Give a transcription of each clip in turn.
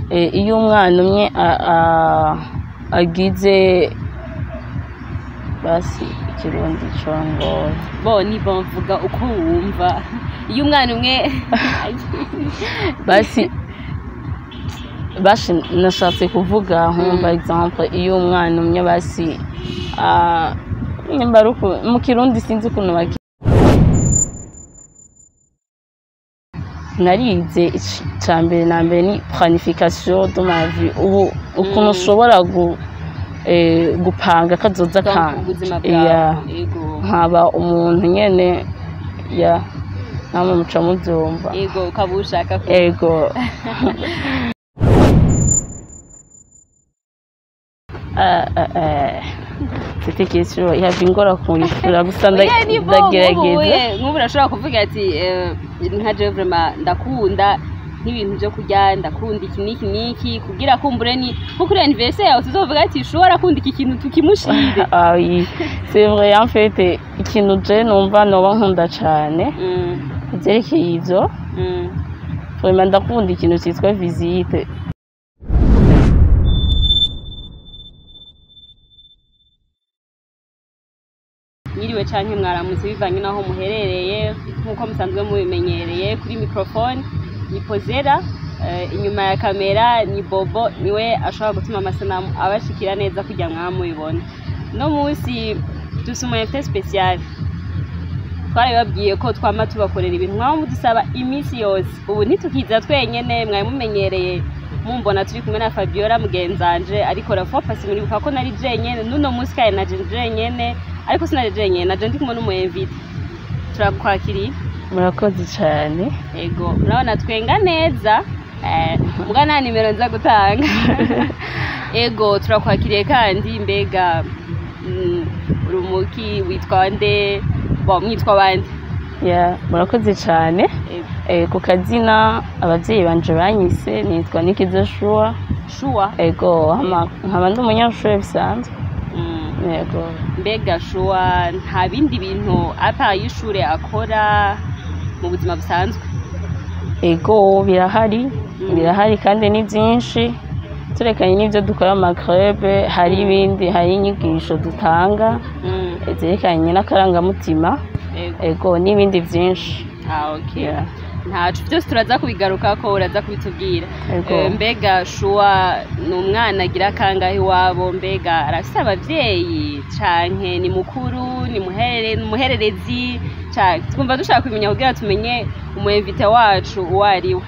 Iyo umwana umwe agize basi ikirundi congoye. Bo ni bon, vuga uko wumva. Iyo umwana umwe Basi nashatse kuvuga nko par exemple iyo umwana umwe basi nimba ari mu kirundi sinzi ukuntu baki narize ica mbere na mbere ni planification de ma vie, ubu ukuntu ushobora gupanga kazoza Donc, kanje. ubuzima bwawe. Yeah. Ego. Nkaba umuntu nyene ya namwe muca muvyumva. Ego, ukaba ushaka ko Ego. C'était question ihava ingora kuyishura, gusa Oya, ni bon, ndagerageza. Nk'ubu urashobora kuvuga ati nka jewe vraiment ndakunda nk'ibintu byo kurya, ndakunda iki n'iki n'iki, kugira kumbure ni nko kuri anniversaire yawe tuzovuga ati ushobora kunda iki kintu tukimushire. Ah oui, c'est vrai, en fait ikintu je numva noba nkunda cane ivyerekeye ivyo, vraiment ndakunda ikintu citwa visite. Mwiriwe canke mwaramutse bivanye n'aho muherereye, nk'uko musanzwe mubimenyereye kuri microphone ni Pozera, inyuma ya kamera ni Bobo, niwe ashobora gutuma amasanamu abashikira neza kugira mwamubibona. No munsi dufise umu invité spécial. Twarabibabwiye ko twama tubakorera ibintu mwaba mudusaba iminsi yose. Ubu ntitukiza twenyene, mwari mumenyereye mumbona turi kumwe na Fabiola mugenzanje, ariko la fois passée muribuka ko nari jenyene. N'uno munsi kandi naje jenyene, ariko sinari jenyene, naje ndi kumwe n'umu invité. Turakwakiriye. Murakoze cane. Ego, murabona twenga neza, muga nta nimero nza gutanga. Ego, turakwakiriye kandi. Mbega urumuki, witwa nde? Bon, mwitwa bande? Yeah, murakoze cane. Ego. Ku kazina abavyeyi banje banyise nitwa Nikiza Shua. Shua. Ego, hama nkaba ndi umunyeshure bisanzwe. Ego. Mbega Shua nta bindi bintu à part y'ishure akora mu buzima busanzwe? Ego, birahari. Birahari kandi ni byinshi. Turekanye n'ibyo dukora mu ma club, hari ibindi, hari inyigisho dutanga zerekanye n'akarangamutima. Ego. Ego, n'ibindi byinshi. Ah, okay. Yeah. Ntaco, byose turaza kubigarukako, uraza kubitubwira. Ego. Mbega Shua ni umwana agira kangahe iwabo? Mbega arafise abavyeyi canke ni mukuru, ni muherere, ni umuhererezi? Canke twumva dushaka kubimenya kugira tumenye umu invité wacu uwo ari we.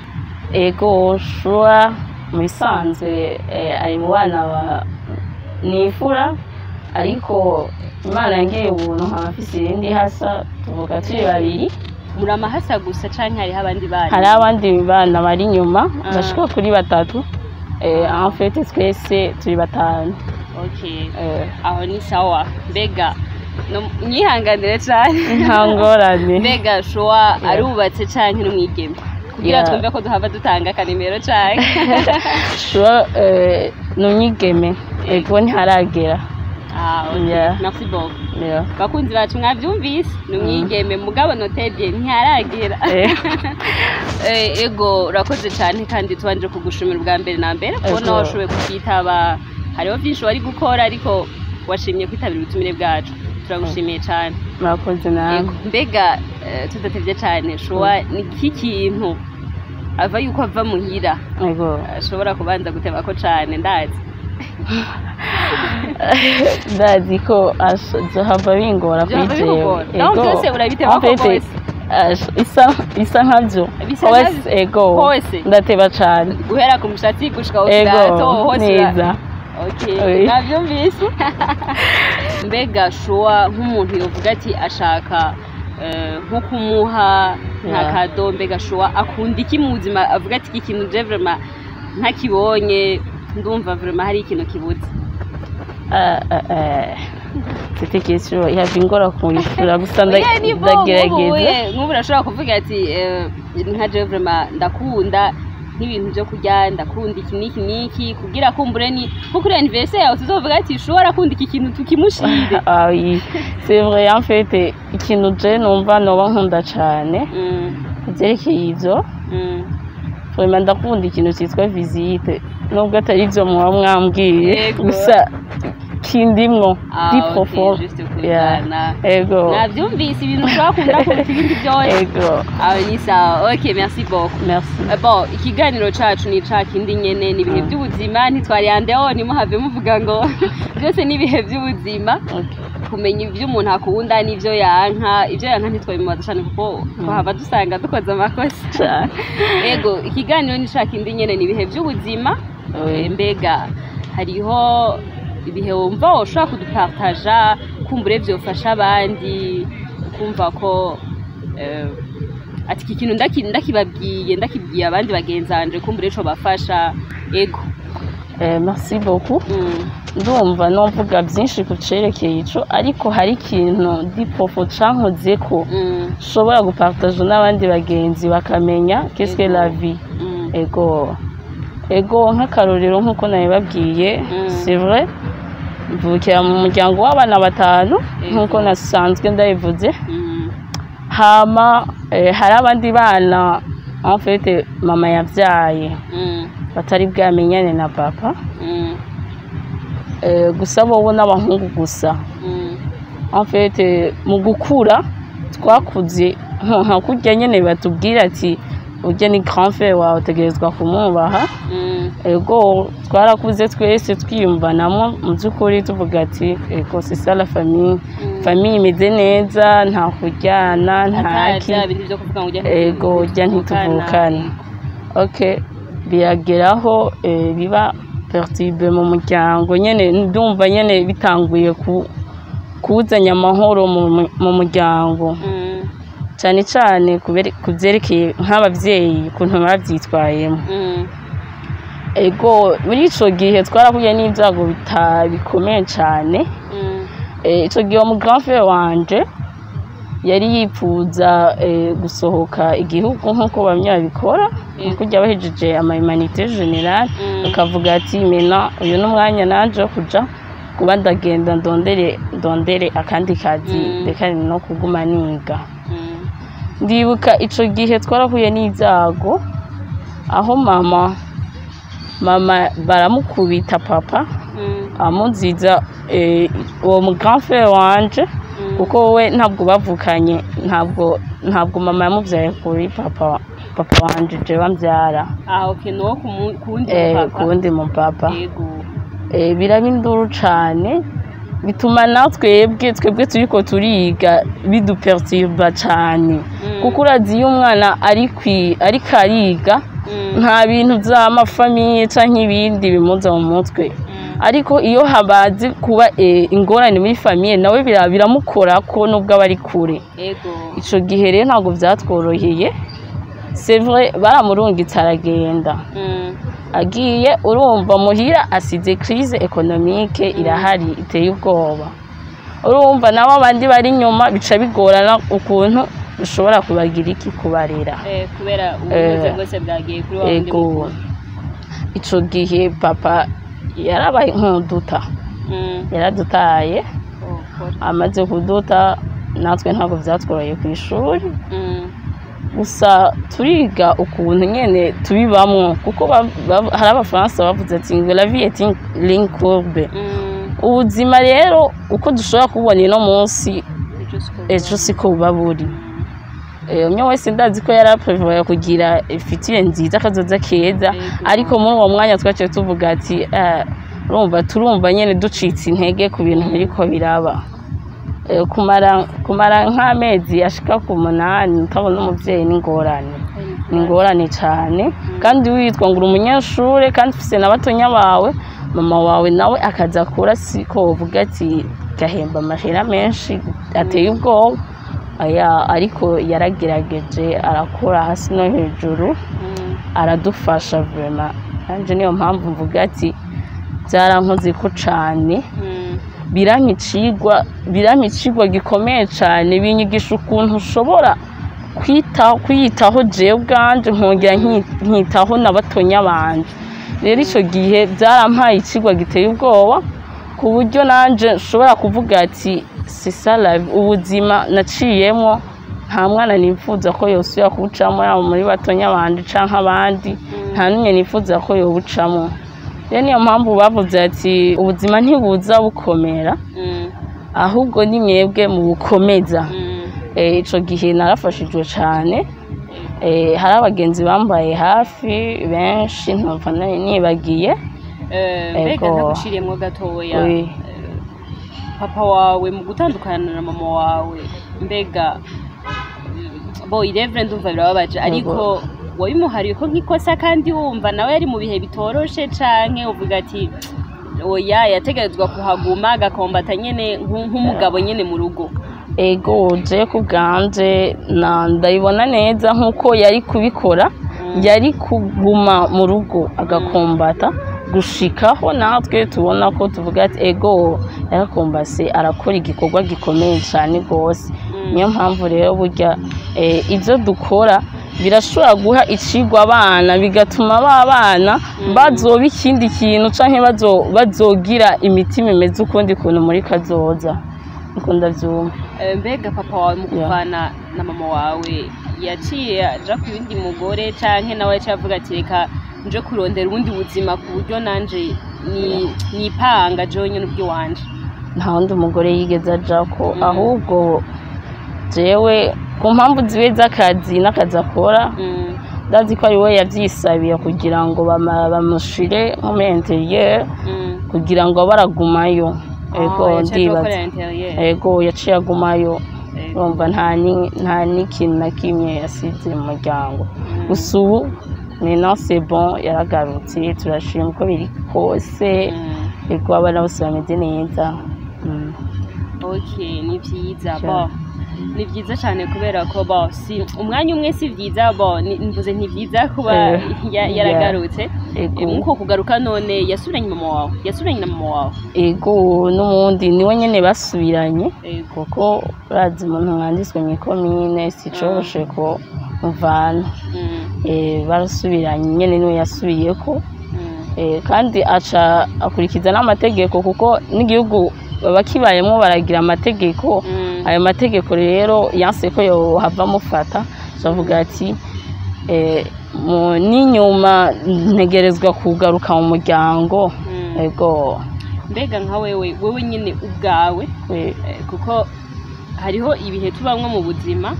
Ego, Shua mu bisanzwe ari mu bana ba ni imfura, ariko Imana yangiriye ubuntu nkaba mfise irindi hasa, tuvuga turi babiri. Muri amahasa gusa canke hariho abandi bana? Hari abandi bana bari inyuma Ah. bashika kuri batatu. En fait twese turi batanu. Okay. Aho ni sawa. Mbega no, mwihanganire cane. Nta ngorane. Mbega Shua arubatse canke n'umwigeme, kugira twumve ko duhava dutanga akanimero canke? Shua ni umwigeme, ego, ntiharagera. Ah, okay. Yeah. Merci beaucoup. Yeah. Bakunzi bacu, mwavyumvise, ni umwigeme mugabo notebye ntiharagera. Ego, urakoze cyane kandi tubanje kugushimira ubwa mbere na mbere kubona Ego. washoboye kutwitaba. Hariho byinshi wari gukora ariko washimye kwitabira ubutumire bwacu, turagushimiye cyane. Murakoze nawe. Ego, mbega tudatevye cyane, Shua ni iki kintu ava yuko ava muhira Ego. ashobora kubanza gutebako cane? Ndazi Ndazi ko zohava bingora kuri Vyohava jewe. bikugora. Naho vyose urabitebako En fait, rwose? isa nkavyo. Bisa Hose, nkavyo? ego. Hose? Ndateba cane. Guhera ku mushatsi gushika ku Ego, kirato hose neza. Okay, Oui. navyumvise. Mbega Shua nk'umuntu yovuga ati ashaka nko kumuha nka cadeau, mbega Shua akunda iki mu buzima, avuga ati iki kintu je vraiment ntakibonye ndumva vraiment hari ikintu kibuze? C'était question ihava ingora kuyishura, gusa Oya, ni bon, ndagerageza. nk'ubu urashobora kuvuga ati nka jewe vraiment ndakunda nk'ibintu byo kurya, ndakunda iki n'iki n'iki, kugira kumbure ni nko kuri anniversaire yawe tuzovuga ati ushobora kunda iki kintu tukimushire. Ah oui, c'est vrai, en fait ikintu je numva noba nkunda cane ivyerekeye ivyo, Vraiment ndakunda ikintu cyitwa visite, nubwo atari ibyo muba mwambwiye. Gusa kindimwo Ah, di ok, profond. juste Yeah. kuzana. Ego. Navyumvise, ibintu ushobora kunda kuruta ibindi byose. Ego. Aho ni sawa, ok, merci beaucoup. Merci. Bon, ikiganiro cacu ni ca kindi nyene, ni ibihe by'ubuzima. Ntitwariyandeho, ntimuhave muvuga ngo byose ni ibihe by'ubuzima. Kumenya ibyo umuntu akunda n'ibyo yanka. Ibyo yanka ntitwabimubaza cyane kuko twahava dusanga dukoze amakosa. Cane. Ego, ikiganiro ni ca kindi nyene, ni ibihe by'ubuzima. Mbega hariho ibihe wumva woshobora kudupartaja, kumbure vyofasha abandi kumva ko ati iki kintu ndakibabwiye, ndakibwiye abandi bagenzi banje, kumbure co bafasha? Ego. Merci beaucoup. Ndumva novuga byinshi ku cerekeye ico, ariko hari ikintu di profond cankozeko nshobora gupartaja n'abandi bagenzi bakamenya qu'est-ce que la vie. Ego, nk'akarorero, nk'uko nabibabwiye, c'est vrai, mvukira mu muryango w'abana batanu, nk'uko nasanzwe ndabivuze. Hama hari abandi bana, en fait, mama yabyaye batari bwamenyane na papa. Gusa bobo n'abahungu gusa. En fait, mu gukura twakuze nka kurya nyene batubwira ati urya ni grand frère wawe, utegerezwa kumwubaha. Ego, twarakuze twese twiyumvanamo mu by'ukuri, tuvuga ati ego, c'est ça la famille. Famille imeze neza, nta kuryana, nta Ata ki. Bya bindi byo kuvuga ngo ujya Ego, urya ntituvukana. Ok, birageraho biba perturbé mu muryango nyene. Ndumva nyene bitanguye kuzanya amahoro mu muryango, cyane cyane ku byerekeye nk'ababyeyi, ukuntu babyitwayemo. Ego, muri ico gihe twarahuye n'ibyago bikomeye cyane. Ico gihe uwo mu grand frère wanje yari yipfuza gusohoka igihugu nk'uko bamwe babikora, kurya bahejeje ama humanités générales, bakavuga ati mena uyu ni umwanya nanje wo kuja kuba ndagenda ndondere akandi kazi, reka no kuguma niga. Ndibuka ico gihe twarahuye n'ibyago aho mama baramukubita papa, amuziza uwo mu grand frère wanje, kuko we ntabwo bavukanye, ntabwo mama yamubyaye kuri papa wanje jewe ambyara. Ah, okay, no kuwundi papa. Kuwundi mu papa. Yego. Biraba induru cane, bituma na twebwe turiko turiga biduperturba cane, kuko urazi iyo umwana ariko ariga, nta bintu vy'ama famille canke ibindi bimuza mu mutwe. Ariko iyo habazi kuba ingorane muri famille, nawe biramukorako nubwo aba ari kure. Ico gihe rero ntabwo vyatworoheye. C'est vrai, baramurungitse aragenda. Agiye, urumva muhira asize crise économique irahari iteye ubwoba. Urumva nabo abandi bari inyuma bica bigorana ukuntu ushobora kubagira iki, kubarera. Kubera ubuyobozi bwose bwagiye kuri wa wundi mukuru. Ico gihe papa yarabaye nk'uduta. Yaradutaye. Oh, pole. Amaze kuduta, natwe ntabwo vyatworoheye ku ishuri. Gusa turiga ukuntu nyene tubibamwo, kuko hari abafaransa bavuze ati ngo la vie est une ligne courbe. Ubuzima rero uko dushobora kububona ino munsi, Ejo siko ejo siko buba buri. Umwe wese ndazi ko yari aprevoya kugira futur nziza, akazoza keza. Ariko muri uwo mwanya twaciye tuvuga ati urumva, turumva nyene ducitse intege ku bintu biriko biraba. Kumara nk'amezi ashika ku 8 utabona umuvyeyi n'ingorane, ni ingorane cane. Kandi witwa ngo uri umunyeshure, kandi ufise na batonya bawe, mama wawe nawe akaza akura, siko wovuga ati gahemba amahera menshi ateye ubwoba aya, ariko yaragerageje arakora hasi no hejuru, aradufasha vraiment. Nanje niyo mpamvu mvuga ati byarankozeko cane, birampa icigwa gikomeye cane, binyigisha ukuntu ushobora kwiyitaho jewe ubwanje, nkongera nkitaho na batonya banje. Rero ico gihe byarampaye icigwa giteye ubwoba, ku buryo nanje nshobora kuvuga ati c'est ça la vie, ubuzima naciyemwo. Nta mwana nifuza ko yosubira kuwucamo, yaba muri batonya banje canke abandi, nta n'umwe nifuza ko yowucamo. Rero niyo mpamvu bavuze ati ubuzima ntibuza bukomera, ahubwo ni mwebwe mubukomeza. Ico gihe narafashijwe cane. Hari abagenzi bambaye hafi benshi, ntumva nibagiye. Mbega ntaguciriyemwo gatoya, papa wawe mu gutandukana na mama wawe, mbega bo irevre ndumva birababaje, ariko wabimuhariye ko nk'ikosa kandi wumva nawe yari mu bihe bitoroshe, canke uvuga ati oya, yategerezwa kuhaguma agakombata nyene nk'umugabo nyene mu rugo? Ego, je ku bwanje na ndabibona neza nk'uko yari kubikora, yari kuguma mu rugo agakombata gushikaho natwe tubona ko tuvuga ati ego, yarakombase, arakora igikorwa gikomeye cyane rwose. Niyo mpamvu rero burya ibyo dukora birashobora guha icigwa abana, bigatuma ba bana bazoba ikindi kintu canke bazogira imitima imeze ukundi kuntu muri kazoza, niko ndavyumva. Mbega papa wawe mu kuvana na mama wawe yaciye aja ku yundi mugore, canke nawe yaciye avuga ati reka nje kurondera ubundi buzima ku buryo nanje nipanga jewe nyene ubwiwanje? Nta wundi mugore yigeze ajako, ahubwo jewe ku mpamvu zibe z'akazi n'akazi akora, ndazi ko ari we yavyisabiye kugira ngo bamushire nko muri intérieur, kugira ngo abe aragumayo. Ego. Ah, yaciye aja Ndibaza. gukorera intérieur. Ego, yaciye agumayo. Urumva nta n'ikintu na kimwe yasize mu muryango. Gusa ubu maintenant c'est bon, yaragarutse, turashima uko biri kose. Ego, abana bose bameze neza. Okay, ni vyiza. Sure. Bo ni vyiza cyane kubera ko bo si umwanya umwe si vyiza, bo mvuze nti vyiza kuba yaragarutse. Ego. Nkuko kugaruka none yasubiranye mama wawe, yasubiranye na mama wawe? Ego, n'ubundi niwe nyene basubiranye, kuko urazi umuntu mwanditswe mw'ikomine sicoroshe ko muvana. Barasubiranye nyene, niwe yasubiyeko. Kandi aca akurikiza n'amategeko, kuko n'igihugu baba kibayemwo baragira amategeko. Ayo mategeko rero yanse ko yohava amufata, avuga ati n'inyuma ntegerezwa kugaruka mu muryango. Ego. Mbega nka wewe nyine ubwawe, kuko hariho ibihe tubamwo mu buzima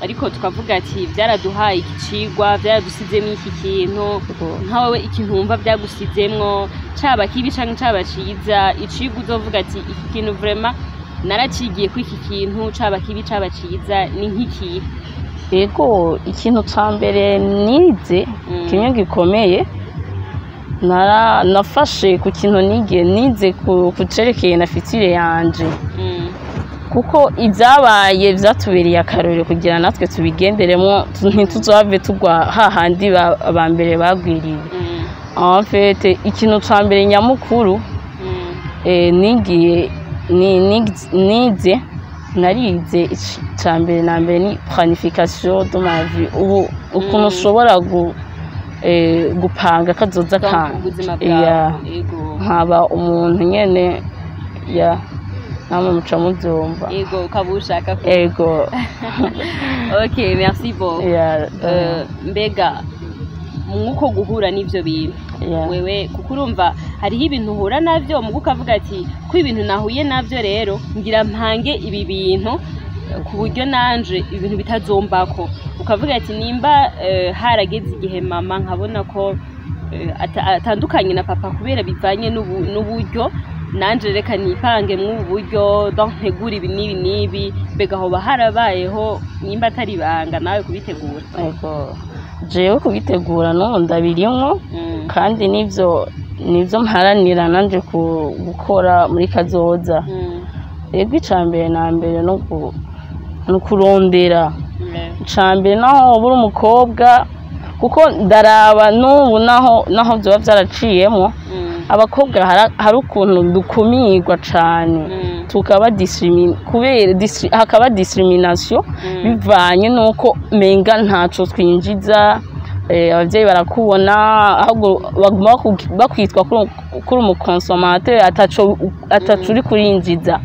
ariko tukavuga ati byaraduhaye iki cigwa, byaradusizemo iki kintu. Nka wewe ikintu wumva byagusizemwo, caba kibi canke caba ciza, icigwa uzovuga ati iki kintu vraiment naracigiye ko iki kintu caba kibi caba ciza, ni nk'ikihe? Ego, ikintu ca mbere nize, kimwe gikomeye nafashe ku kintu nigiye nize ku cerekeye na futur yanje, kuko ibyabaye byatubereye akarorero kugira natwe tubigenderemo, ntituzohave tugwa hahandi aba mbere bagwiriye. En fait, ikintu ca mbere nyamukuru nigiye nize narize ca mbere na mbere ni planification de ma vie, ubu ukuntu ushobora gupanga kazoza Donc, kanje. ubuzima Yeah. bwawe, ego. Nkaba umuntu nyene ya namwe muca muvyumva. Ego, ukaba ushaka ko Ego. Okay, merci beaucoup. Yeah. Mbega mwuko guhura n'ivyo bintu, wewe kuko urumva hariho ibintu uhura navyo mugo ukavuga ati ko ibintu nahuye navyo rero ngira mpange ibi bintu ku buryo nanje ibintu bitazombako, ukavuga ati nimba harageze igihe mama nkabona ko atandukanye na papa kubera bivanye n'uburyo, nanje reka nipange mw'ubu buryo, donc ntegure ibi n'ibi n'ibi. Mbega hoba harabayeho, nimba atari ibanga, nawe kubitegura? Ego, jewe kubitegura n'ubu ndabirimwo, kandi nivyo mparanira nanje gukora muri kazoza. Ego, ica mbere na mbere no ni ukurondera. Ica mbere naho woba uri umukobwa, kuko ndaraba n'ubu naho vyoba vyaraciyemwo, abakobwa hari ukuntu dukumirwa cane, tukaba kubera hakaba discrimination bivanye nuko menga ntaco twinjiza. Abavyeyi barakubona, ahubwo baguma bakwitwa kuri umuconsommateur, ataco uri kurinjiza.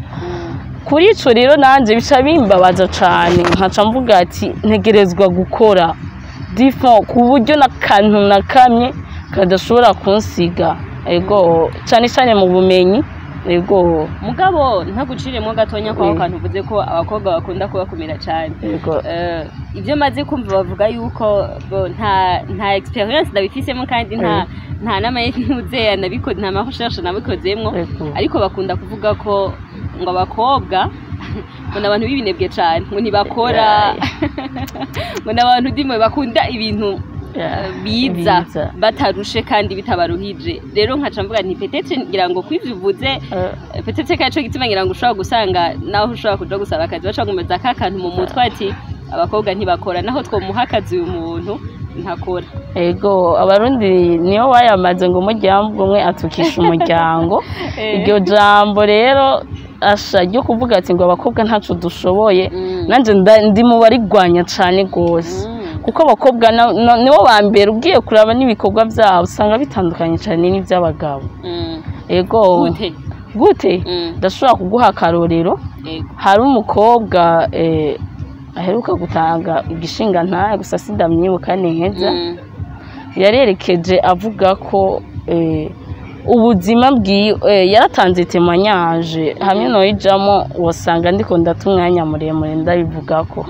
Kuri ico rero nanje bica bimbabaza cane, nkaca mvuga ati ntegerezwa gukora difo ku buryo n'akantu na kamwe kadashobora kunsiga. Ego, cane cane mu bumenyi. Ego. Mugabo ntaguciremo gatonya kwaho kantu uvuze ko abakobwa bakunda kubakumira cane. Ego. Ibyo maze kumva bavuga yuko bo nta expérience ndabifisemo, kandi nta n'amanuze nabiko, nta ma recherche nabikozemwo. Ariko bakunda kuvuga ko ngo abakobwa ngo ni abantu b'ibinebwe cane, ngo ntibakora, ngo ni abantu dimwe bakunda ibintu biza biza. Batarushe kandi bitabaruhije. Rero nkaca mvuga nti peut-être ngira ngo kwivyo uvuze, peut-être ko arico gituma ngira ngo ushobora gusanga naho ushobora kuja gusaba akazi baca bagumeza ka kantu mu mutwe ati abakobwa ntibakora, naho twomuha akazi uyu muntu ntakora. Ego, Abarundi niyo bayamaze ngo umuryango umwe atukisha umuryango. Iryo jambo rero asha ryo kuvuga ati ngo abakobwa ntaco dushoboye, nanje ndi mu barigwanya cane gose, kuko abakobwa nibo ba mbere ugiye kuraba n'ibikorwa vyabo usanga bitandukanye cane n'ivy'abagabo. Ego. Gute? Gute? Ndashobora kuguha akarorero. Hari umukobwa aheruka gutanga igishinga ntahe, gusa sindamyibuka neza. Yarerekeje avuga ko ubuzima bwiwe, yaratanze témoignage hamwe noyijamo wasanga ndiko ndata umwanya muremure ndabivugako.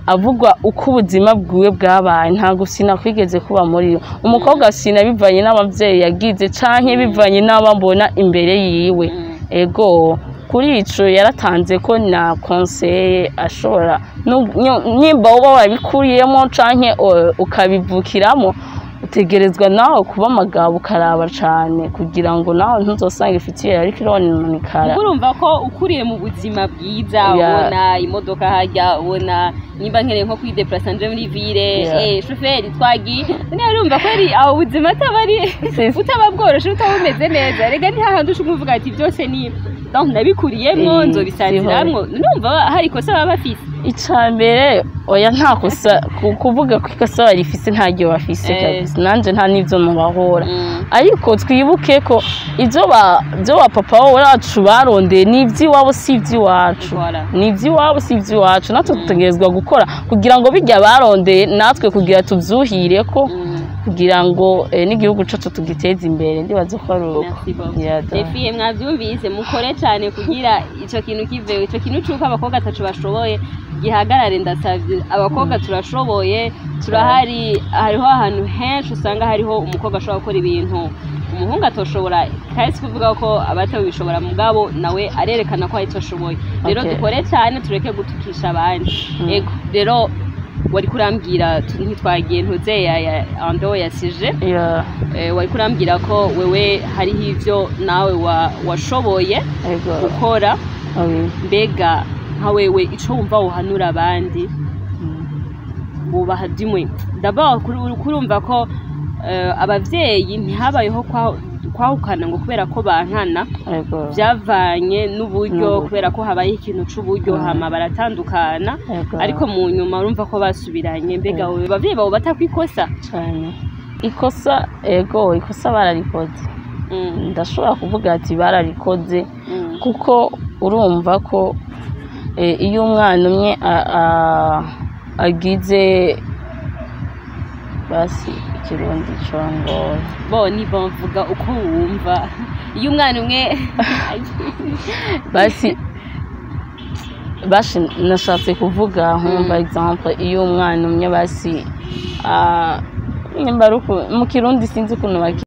Avuga uko ubuzima bwiwe bwabaye, ntabwo sinakwigeze kuba muri yo umukobwa, sina bivanye n'abavyeyi yagize canke bivanye n'abambona imbere yiwe. Ego, kuri ico yaratanze ko na conseil ashobora nimba woba wabikuriyemo canke ukabivukiramo, utegerezwa nawe kuba amagabo, ukaraba cane kugira ngo nawe ntuzosange ifitiye ariko irononekara. Kuko urumva ko ukuriye mu buzima bwiza, ubona imodoka hajya, ubona nimba nkeneye nko kwideplasa nje muri ville, shoferi twagiye, none urumva ko ari aho buzima ataba ari butaba bworoshe, butaba bumeze neza. Rega ni hahandi ushobora kuvuga ati byose ni donc nabikuriyemwo, nzobisaziramwo. Numva hari ikosa baba bafise. Ica mbere, oya, nta kosa kuvuga ko ikosa barifise, ntaryo bafise kabisa. Nanje nta n'ivyo mubahora, ariko twibuke ko ivyo ba byo ba papa wacu barondeye ni ivy'iwabo, si ivy'iwacu. Ni ivy'iwabo, si ivy'iwacu. Natwe dutegerezwa gukora kugira ngo bijya barondeye natwe kugira tuvyuhireko, kugira ngo n'igihugu cacu tugiteze imbere. Ndibaza ko ari uko. Merci beaucoup. Yeah, da. Les filles, mwavyumvise, mukore cyane kugira ico kintu kiveho, ico kintu c'uko abakobwa ataco bashoboye gihagarare. Ndasavye, abakobwa turashoboye, turahari. Hariho ahantu henshi usanga hariho umukobwa ashobora gukora ibintu umuhungu atoshobora, kandi si kuvuga ko abatabishobora, mugabo nawe arerekana ko hari ico ashoboye. Rero dukore cyane, tureke gutukisha abandi. Ego, rero wari kurambwira, ntitwagiye ntuze ya ando ya sujet. Wari kurambwira ko wewe hariho ivyo nawe washoboye gukora. Mbega nka wewe ico wumva wohanura abandi, bubaha dimwe d'abord kurumva ko abavyeyi ntihabayeho kwahukana ngo kubera ko bankana, byavanye n'uburyo, N'uburyo. kubera ko habayeho ikintu c'uburyo, hama baratandukana. Ariko mu nyuma urumva ko basubiranye. Mbega wowe abavyeyi bawe batakwikosa? Cane ikosa, ego, ikosa bararikoze. Ndashobora kuvuga ati bararikoze, kuko urumva ko iyo umwana umwe agize, basi Ikirundi congoye. Bo ni bon, vuga uko wumva. Iyo umwana umwe Basi bashi nashatse kuvuga nkumva exemple, iyo umwana umwe basi nimba ari mu Kirundi sinzi ukuntu baki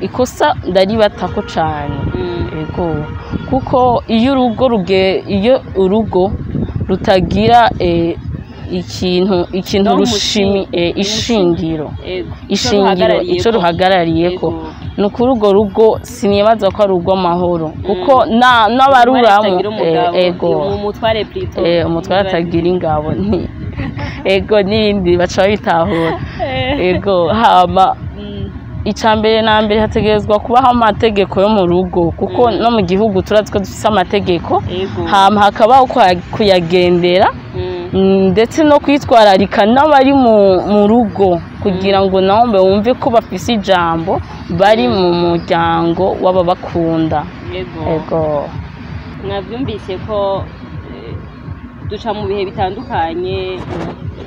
ikosa ndaribatako cane. Ego, kuko iyo urugo ruge iyo urugo rutagira ikintu No, rushimi ishingiro, ishingiro ico ruhagarariyeko, ni ukuri urwo rugo sinibaza ko ari urw'amahoro, kuko n'abaruramo ego umutware plutôt. Umutware atagira ingabo ni ego n'ibindi baca babitahura. Ego, hama icya mbere na mbere hategerezwa kubaho amategeko yo mu rugo, kuko no mu gihugu turazi ko dufise amategeko. Hama hakabaho kuyagendera, ndetse no kwitwararika n'abari mu rugo. kugira ngo nabo bumve ko bafise ijambo, bari mu muryango w'ababakunda. Ego. Mwabyumvise ko duca mu bihe bitandukanye,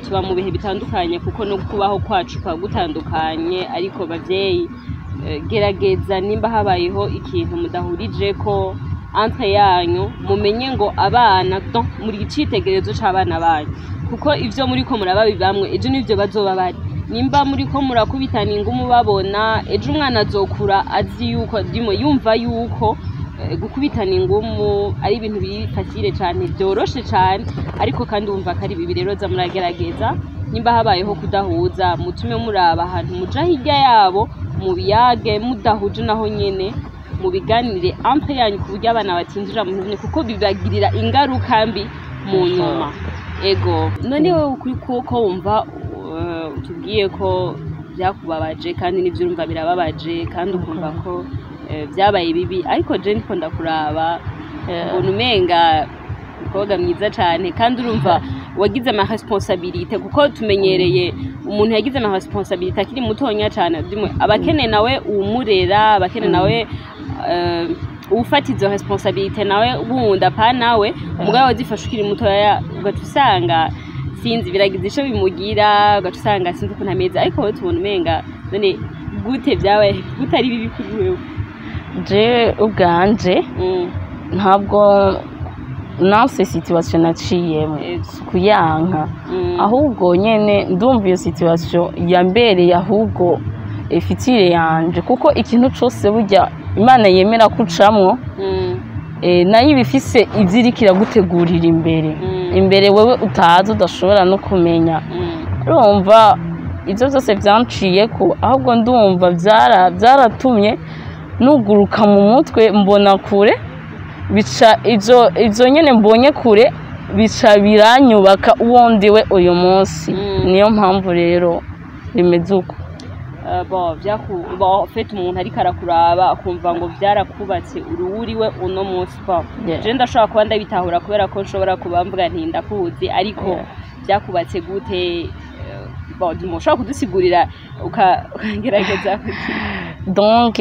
tuba mu bihe bitandukanye, kuko no kubaho kwacu kwa gutandukanye. Ariko bavyeyi, gerageza nimba habayeho ikintu mudahurije ko entre yanyu, mumenye ngo abana, donc muri icitegererezo c'abana banyu, kuko ivyo muriko murababibamwe ejo nivyo bazoba bari. Nimba muriko murakubitana ingumu babona, ejo umwana azokura azi yuko ndimo yumva yuko gukubitana ingumu ari ibintu biri facile cane, byoroshe cane, ariko kandi wumva ko ari bibi. Rero za muragerageza, nimba habayeho kudahuza, mutume muraba ahantu muja hirya yabo mubiyage. Mudahuje naho nyene mubiganire entre yanyu, ku buryo abana batinjira mu bintu, kuko bibagirira ingaruka mbi mu nyuma. Ego, none wowe kuri kuko wumva utubwiye ko byakubabaje, kandi n'ibyo urumva birababaje, kandi ukumva ko byabaye bibi, ariko je ndiko ndakuraba mbona umenga umukobwa mwiza cane, kandi urumva wagize ama responsabilité, kuko tumenyereye umuntu yagize ama responsabilité akiri mutonya cane. Dimwe abakene nawe uwumurera, abakene nawe ufata izo responsabilité nawe wundi apa nawe umugabo wazifashe ukiri mutoya, ugaca usanga sinzi biragize ico bimugira, ugaca usanga sinzi ukuntu ameze. Ariko wowe tubona umenga, none gute byabaye, gute ari bibi kuri wewe? Je ubwanje ntabwo nanse situation naciyemo, si kuyanka, ahubwo nyene ndumva iyo situation yambereye ahubwo futur yanje, kuko ikintu cose burya Imana yemera kucamwo, nayo iba ifise ivyo iriko iragutegurira imbere, imbere wewe utazi, udashobora no kumenya. Urumva ivyo vyose vyanciyeko, ahubwo ndumva vyaratumye nuguruka mu mutwe, mbona kure. Bica ivyo nyene mbonye kure bica biranyubaka uwo ndiwe uyu munsi. Niyo mpamvu rero bimeze uko. Bon, bon, en fait umuntu ariko arakuraba akumva ngo vyarakubatse, uri uriwe uno munsi, bon, je ndashobora kuba ndabitahura kubera ko nshobora kuba mvuga nti ndakuzi, ariko vyakubatse gute? Bon, mushobora kudusigurira ukagerageza Donc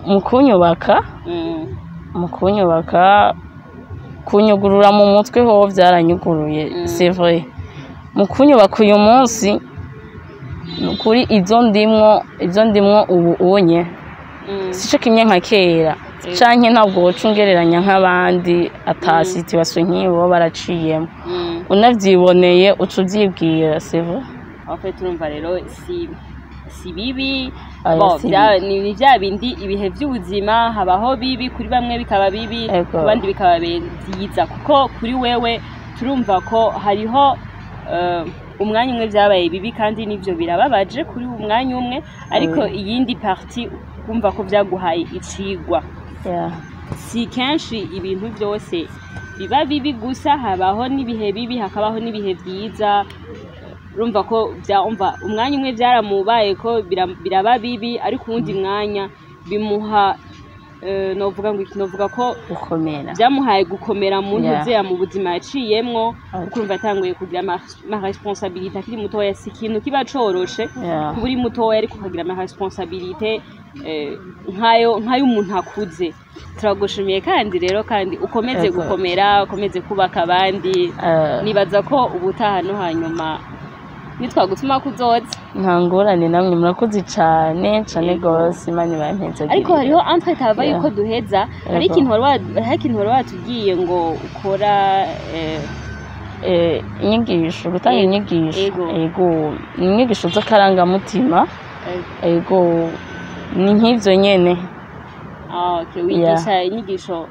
mu kunyubaka, mu kunyubaka, kunyugurura mu mutwe ho vyaranyuguruye. C'est vrai, mu kunyubaka uyu munsi, ni ukuri ivyo ndimwo ubu unye sico kimwe nka kera, canke ntabwo woca ungereranya nk'abandi ata situation nk'iyo baba baraciyemo. Unavyiboneye uca uvyibwira, c'est vrai. En fait urumva rero si bibi. Oya, Bon, si ni vya bindi ibihe vy'ubuzima, habaho bibi kuri bamwe bikaba bibi, ku bandi bikaba vyiza, kuko kuri wewe turumva ko hariho umwanya umwe vyabaye bibi, kandi nivyo birababaje kuri uwo mwanya umwe, ariko iyindi partie kumva ko vyaguhaye icigwa. Si kenshi ibintu byose biba bibi gusa, habaho n'ibihe bibi, hakabaho n'ibihe vyiza. Urumva ko umva umwanya umwe byaramubaye ko biraba bibi, ariko uwundi mwanya bimuha novuga ngo iki, novuga ko gukomera. Byamuhaye gukomera mu ntuzeya mu buzima yaciyemwo, kuko urumva yatanguye kugira ama responsabilité akiri mutoya. Si ikintu kiba coroshe kuba uri mutoya ariko ukagira ama responsabilité nkayo nk'ay'umuntu akuze. Turagushimiye kandi rero, kandi ukomeze gukomera, ukomeze kubaka abandi. Nibaza ko ubutaha no hanyuma nitwagutuma kuzoza. Nta ngorane, namwe murakoze cane cane gose, Imana ibampezagirire. Ariko hariho entre tava yuko duheza, hari ikintu wari watubwiye ngo ukora. Inyigisho, gutanga inyigisho. Ego. Ego, ni inyigisho z'akarangamutima. Ego, ni nk'ivyo nyene. Ah, okay, wigisha inyigisho?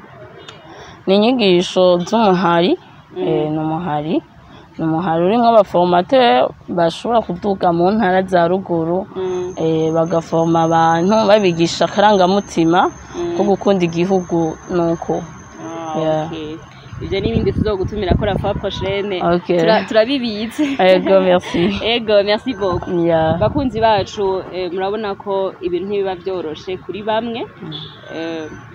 Ni inyigisho z'umuhari. Ni umuhari urimwo aba formateur bashobora kuduga mu ntara za ruguru, bagaforma abantu, babigisha akarangamutima ko gukunda igihugu nuko. Ah, okay. Ivyo n'ibindi tuzogutumira ko la fois prochaine. Okay. Turabibitse. Ego, merci. Ego, merci beaucoup. Bakunzi bacu, murabona ko ibintu ntibiba vyoroshe kuri bamwe.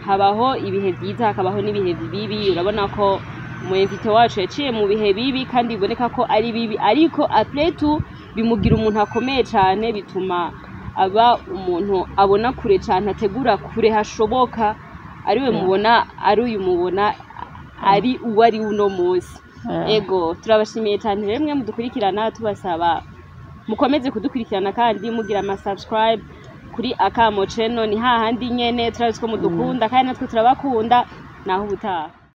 Habaho ibihe vyiza, hakabaho n'ibihe bibi. Urabona ko umu invité wacu yaciye mu bihe bibi, kandi biboneka ko ari bibi, ariko après tout Bimugira umuntu akomeye cyane, bituma aba umuntu abona kure cyane, ategura kure hashoboka, ariwe mubona, ari uyu mubona, ari uwo ari uno munsi. Ego, turabashimiye cyane rero mwe mudukurikirana, tubasaba mukomeze kudukurikirana kandi mugira ama subscribe kuri Akamo Channel. Ni hahandi nyene, turazi ko mudukunda kandi natwe turabakunda. Naho ubutaha.